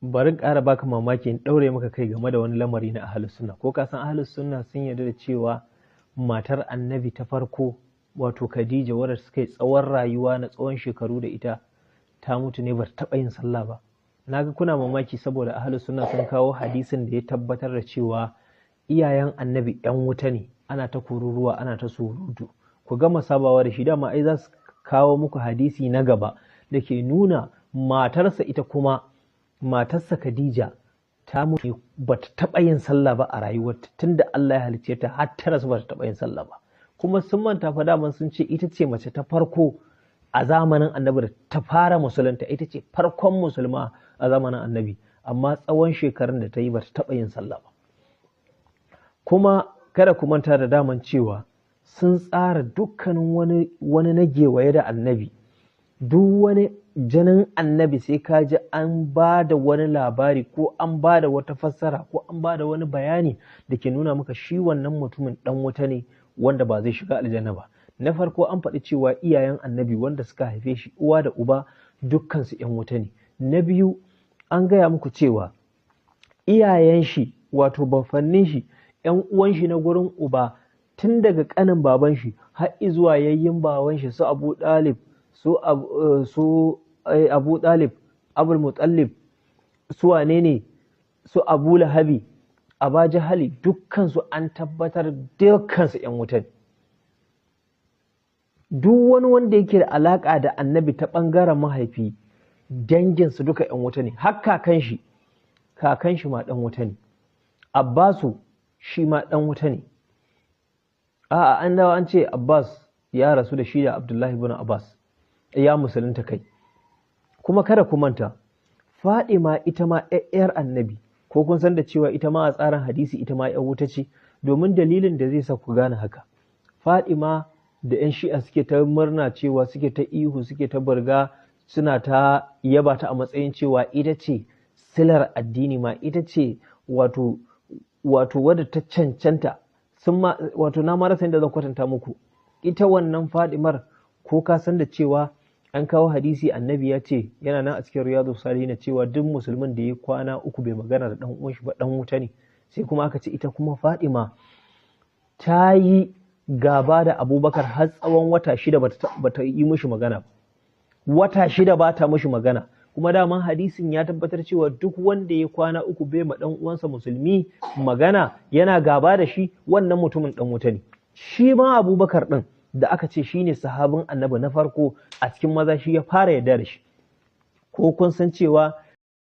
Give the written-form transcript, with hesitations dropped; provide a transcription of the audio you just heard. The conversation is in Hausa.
Bari in ƙara baka mamaki in ɗaure maka kai game da wani lamari na ahlus sunna. Ko ka san ahlus sunna sun yarda da cewa matar annabi ta farko, wato Khadija, wadda suka yi tsawon rayuwa na tsawon shekaru da ita, ta mutu ne ba ta taɓa yin sallah ba? Naga kuna mamaki saboda ahlus sunna sun kawo hadisin da ya tabbatar da cewa iyayen annabi 'yan wuta ne. Ana ta kururuwa, ana ta surutu. Ku gama sabawa da shi, dama ai za su kawo muku hadisi na gaba da ke nuna matarsa, ita kuma matarsa Khadija, ta mutu ba ta taɓa yin sallah ba a rayuwarta, tunda Allah ya halicce ta har ta rasu ba ta taɓa yin sallah ba. Kuma sun manta fa, daman sun ce ita ce mace ta farko a zamanin annabi da ta fara musulunta, ita ce farkon musulma a zamanin annabi, amma tsawon shekarun da ta yi ba ta taɓa yin sallah ba. Kuma kada ku manta da daman cewa sun tsara dukkanin wani na gewaye da annabi, duk wani jinin annabi, sai ka ji an ba da wani labari ko an ba da wata fassara ko an ba da wani bayani da ke nuna maka shi wannan mutumin dan wuta ne wanda ba zai shiga aljanna ba. Na farko, an faɗi cewa iyayen annabi wanda suka haife shi, uwa da uba, dukkansu 'yan wuta ne. Na biyu, an gaya muku cewa iyayen shi, wato bafannin shi, 'yan uwan shi na gurin uba, tun daga ƙanin baban shi har zuwa yayyin baban shi, su Abu Dalib, su Abu Dalib, Abul Mutallib, su wane ne, su Abu Lahabi, Aba Jahali, dukkansu an tabbatar dukkansu 'yan wuta ne. Duk wani wanda yake da alaƙa da annabi ta ɓangaren mahaifi, danginsu duka 'yan wuta ne. Har kakan shi, kakan shi ma ɗan wuta ne. Abbasu shi ma ɗan wuta ne. A'a, an dawo an ce Abbas ya rasu da shi da Abdullahi ibn Abbas ya musulunta kai. Kuma kada ku manta, Fadima ita ma 'yar annabi, ko kun san da cewa ita ma a tsarin hadisi ita ma 'yar wuta ce? Domin dalilin da zai sa ku gane haka, Fadima da 'yan Shi'a suke ta murna cewa, suke ta ihu, suke ta burga, suna ta yaba ta a matsayin cewa ita ce silar addini ma, ita ce wato wadda ta cancanta, sun ma wato na ma rasa inda zan kwatanta muku ita wannan Fadimar. Ko ka san da cewa an kawo hadisi, annabi ya ce, yana nan a cikin Riyadu Salihin, cewa duk musulmin da ya kwana 3 bai magana da dan uwan shi ba dan wuta ne? Sai kuma aka ce ita kuma Fadima ta yi gaba da Abubakar har tsawon wata 6, bata yi mishi magana ba. Wata 6 ba ta mishi magana. Kuma daman hadisin ya tabbatar cewa duk wanda ya kwana 3 bai ma dan uwansa musulmi magana, yana gaba da shi, wannan mutumin dan wuta ne. Shi ma Abubakar din da aka ce shine sahabin annabi na farko a cikin maza, shi ya fara yarda da shi. Ko kun san cewa